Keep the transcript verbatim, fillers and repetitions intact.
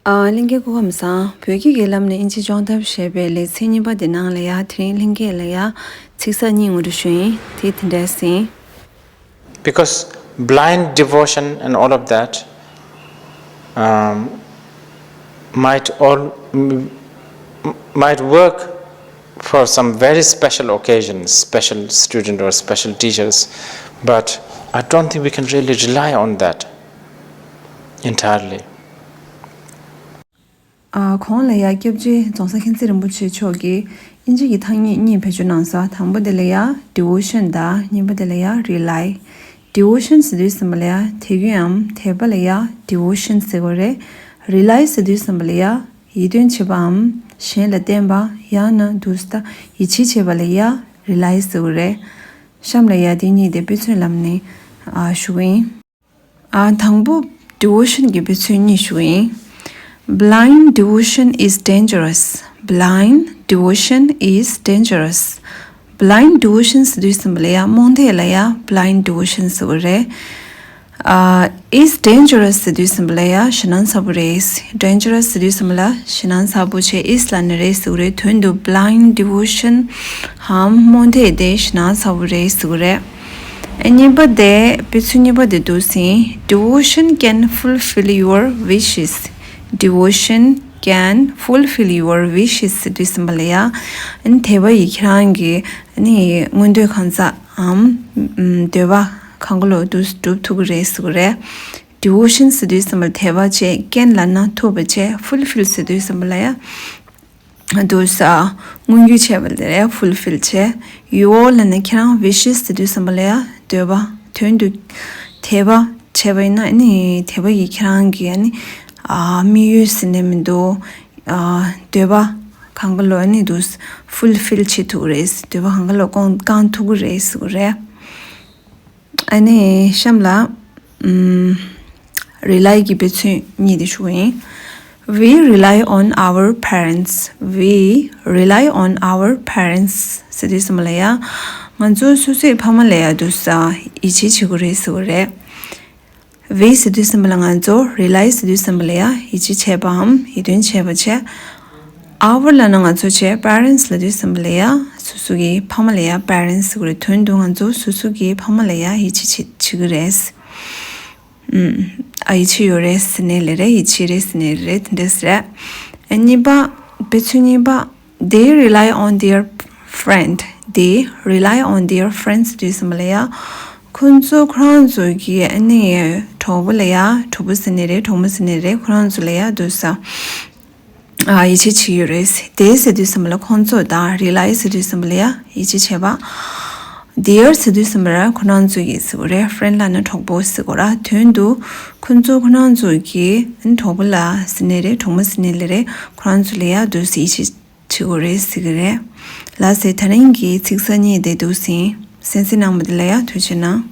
ཨ། ལྷན་རྒྱས་སྐུ་ཁམས་བཟང་། བོད་སྐད་ཀྱི་ལམ་ནས་ཨིན་ཇི་སྦྱོང་ཐབས་ཞེས་པའི་ལེ་ཚན་གཉིས་པ་དེ་ནང་ལ་ཡ། དེ་རིང་ལྷན་རྒྱས་ལ་ཡ་ཚིག་གསར་གཉིས་ངོ་སྤྲོད་ཞུ་ཡིན། དེ་དེ་འདྲ་ཟིན། Because blind devotion and all of that um, might all m- might work for some very special occasions, special student or special teachers, but I don't think we can really rely on that entirely. ཨ། གོང་ལ་ཡ་སྐྱབས་རྗེ་རྫོང་སར་མཁྱེན་བརྩེ་རིན་པོ་ཆེ་མཆོག་གིས་ཨིན་ཇི་གི་ཐ་སྙད་གཉིས་བེད་སྤྱོད་གནང་སོང་། དང་པོ་དེ་ལ་ཡ་devotion དང་གཉིས་པ་དེ་ལ་ཡ་rely། devotion ཟེར་དུས་ཙམ་པ་ལ་ཡ་དད་གུས་འམ་དད་པ་ལ་ཡ་devotion ཟེར་དགོས་རེད། rely ཟེར་དུས་ཙམ་པ་ལ་ཡ་ཡིད་རྟོན་བྱེད་པའམ་གཞན་ལ་བརྟེན་པ། ཡང་ན་འདུག་སེ་ཡིད་ཆེས་བྱེད་པ་ལ་ཡ་rely ཟེར་དགོས་རེད། གཤམ་ལ་ཡ་དེ་གཉིས་དེ་དཔེ་མཚོན་ལམ་ནས་ཨ་ཞུ་གི་ཡིན། ཨ། དང་པོ་devotion གྱི་དཔེ་མཚོན་གཉིས་ཞུ་གི་ཡིན། Blind devotion is dangerous. Blind devotion is dangerous. Blind devotion ཟེར་དུས་ཙམ་པ་ལ་ཡ་རྨོངས་དད་ལ་ཡ་blind devotion ཟེར་བ་རེད། ཨ། is dangerous ཟེར་དུས་ཙམ་པ་ལ་ཡ་ཞེད་སྣང་ཚ་པོ་རེད། dangerous ཟེར་དུས་ཙམ་པ་ལ་ཞེད་སྣང་ཚ་པོ་བྱས་is ལབ་ནི་རེད་ཟེར་བ་རེད། དོན་དུ་blind devotion འམ་རྨོངས་དད་དེ་ཞེད་སྣང་ཚ་པོ་རེད་ཟེར་བ་རེད། ཨ། གཉིས་པ་དེ་དཔེ་མཚོན་གཉིས་པ་དེ་འདུག་སེ་ཡིན། Devotion can fulfill your wishes. Devotion can fulfill your wishes ཟེར་དུས་ཙམ་པ་ལ་ཡ། ཨ་ནི་དད་པ་ཡིས་ཁྱེད་རང་གི་ཨ་ནི་མངོན་འདོད་གང་ཟག་འམ་འདོད་པ་གང་ག་ལོ་འདུག་སྒྲུབ་ཐུབ་ཀྱི་རེད་ཟེར་གྱི་རེད། Devotion ཟེར་དུས་ཙམ་པ་ལ་དད་པ་བྱས། can ལབ་ན་ཐུབ་པ་བྱས། fulfill ཟེར་དུས་ཙམ་པ་ལ་ཡ། དུ་ས། མངོན་འགྱུར་བྱས་པ་དེ་རེད། fulfill བྱས། your ལབ་ན་ཁྱེད་རང་wishes ཟེར་དུས་ཙམ་པ་ལ་ཡ་འདོད་པ། དོན་དུ་དད་པ་བྱས་པ་ཡིན་ན་ཨ་ནི་དད་པ་ཡིས་ཁྱེད་རང་གི་ཨ་ནི་ཨ་དམིགས་ཡུལ་ཟེར་ནས་མི་འདུག་ཨ། འདོད་པ་གང་ག་ལོ་ཨ་ནི་དུ་fulfill བྱེད་ཐུབ་ཀྱི་རེད། འདོད་པ་གང་ག་ལོ་སྐོང་བསྐང་ཐུབ་ཀྱི་རེད་ཟེར་གྱི་རེད། ཨ་ནི་གཤམ་ལ། ཨམ། rely གི་དཔེ་མཚོན་གཉིས་དེ་ཞུ་གི་ཡིན། We rely on our parents. We rely on our parents ཟེར་དུས་ཙམ་པ་ལ་ཡ། ང་ཚོ་སོ་སོའི་ཕ་མ་ལ་ཡ་འདུག་སེ་ཡིད་ཆེས་བྱེད་དགོས་རེད་ཟེར་གྱི་རེད། We ཟེར་དུས་ཙམ་པ་ལ་ང་ཚོ། rely ཟེར་དུས་ཙམ་པ་ལ་ཡ་ཡིད་ཆེས་བྱས་པའམ་ཡིད་རྟོན་བྱས་པ་བྱས། our ལབ་ན་ང་ཚོ་བྱས། parents ལབ་དུས་ཙམ་པ་ལ་ཡ་སོ་སོ་གི་ཕ་མ་ལ་ཡ་parents ཟེར་གྱི་རེད། དོན་དུ་ང་ཚོ་སོ་སོ་གི་ཕ་མ་ལ་ཡ་ཡིད་ཆེས་བྱེད་བྱེད་ཀྱི་རེད། ཨམ། ཨ། ཡིད་ཆེས་ཡོད་རེད་ཟེར་ནའི་ལེ་རེད། ཡིད་ཆེས་རེད་ཟེར་ནའི་རེད། དེ་འདྲ་ཟེར། ཨ། གཉིས་པ། དཔེ་མཚོན་གཉིས་པ། They rely on their friend. They rely on their friends ཟེར་དུས་ཙམ་པ་ལ་ཡ། ཁོ་ཚོ་ཁོ་རང་ཚོ་གི་ཨ་ནི་གྲོགས་པོ་ལ་ཡ། གྲོགས་པོ་ཟེར་ནའི་རེད། གྲོགས་མོ་ཟེར་ནའི་རེད། ཁོ་རང་ཚོ་ལ་ཡ་འདུག་སེ། ཨ། ཡིད་ཆེས་བྱེད་ཀྱི་ཡོད་རེད། They ཟེར་དུས་ཙམ་པ་ལ་ཁོང་ཚོ་དང་། rely ཟེར་དུས་ཙམ་པ་ལ་ཡ་ཡིད་ཆེས་བྱས་པ། Their ཟེར་དུས་ཙམ་པ་ལ་ཁོ་རང་ཚོ་གི་ཟེར་བ་རེད། friend ལབ་ན་གྲོགས་པོ་ཟེར་གྱི་རེད། དོན་དུ་ཁོ་ཚོ་ཁོ་རང་ཚོ་གི་གྲོགས་པོ་ལ་ཟེར་ནའི་རེད། གྲོགས་མོ་ཟེར་ནའི་ལེ་རེད། ཁོ་རང་ཚོ་ལ་ཡ་འདུག་སེ་ཡིད་ཆེས་བྱེད་དགོས་རེད་ཟེར་གྱི་རེད། ལགས་སེ། དེ་རིང་གི་ཚིག་གསར་གཉིས་དེ་འདུག་སེ་ཡིན། གསན་གཟིགས་གནང་བ་དེ་ལ་ཡ་ཐུགས་རྗེ་གནང་།